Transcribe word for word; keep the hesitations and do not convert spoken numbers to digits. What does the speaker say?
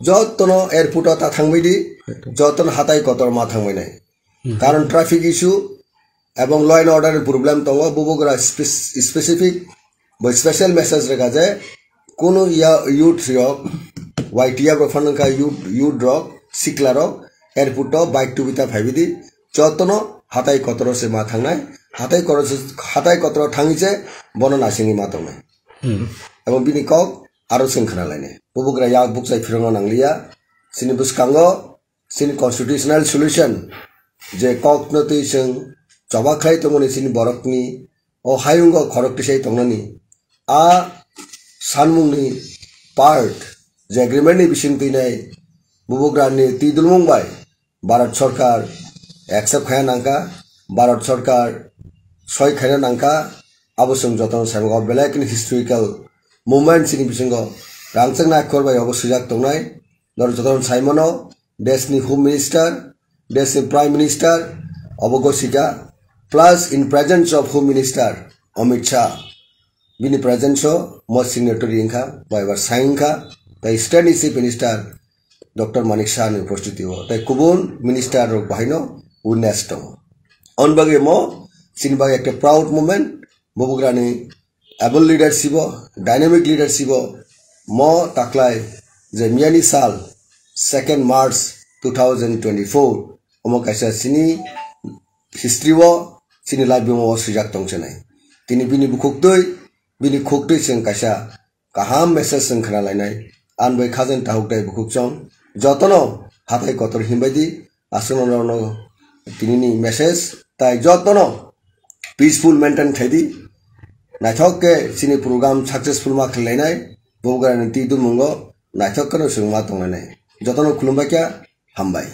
Jotono airport o ta thangbai di, jotono hatai kotor ma thangbai nai. Karon traffic issue ebong law and order ni problem tongo, bubugra spec-, specific bo special message rega je, kunu ya youth rok, Y T F rok phano kha youth, youth rok, sikla rok, airport o bike tubita phaibai di, jotono hatai kotoro se ma thangnai, hatai kotoro se, hatai kotoro thangwi se bono nasingwi ma tongnai. Ebong bini kok aro chwng khna lainai. Bubugra yak bukchai phirokno nangliya, chini bwskango chini constitutional solution je kokno twi chwng choba khlai tongmani chini borokni o hayungo khorok tisai tongnani a sanmungni part je agreement ni bising twinai bubugrani twi dulmung bai Bharat Sarkar accept khaina nangkha, Bharat Sarkar soi khaina nangkha, abo chwng jotono saimung o belai kini historical moment chini bisingo rangchakna akhor bai obo swijak tongnai. Norok jotono saimano, deshni Home Minister, deshni Prime Minister, obo gosika, plus in presence of Home Minister Amit Shah, bini presence o mo signatory wngkha, bai bar sign wngkha, tai State ni Chief Minister Doctor Manik Saha ni upostiti o, tai kubun minister rok bahaino witness tongo. On bagwi mo chini bagwi ekta proud moment, bubugrani able leadership o, dynamic leadership o, mo taklai je miyani sal second March two thousand twenty-four, omo kaisa chini history o, chini life bima o swijak tongchenai. Tini bini bukhuk twi, bini khuk twi chwng kaisa kaham message chwng khna lainai. An bai khajen tahuk dai bukhuk chwng jotono hatai kotor himbai di, aswkno norokno tinini message tai jotono peaceful maintain khai di. Naithok khe chini program successful ma khlai lainai, bubugrani twi dulmungo naithok kheno chwng ma tong lainai. Jotono khulumbai kha, hambai.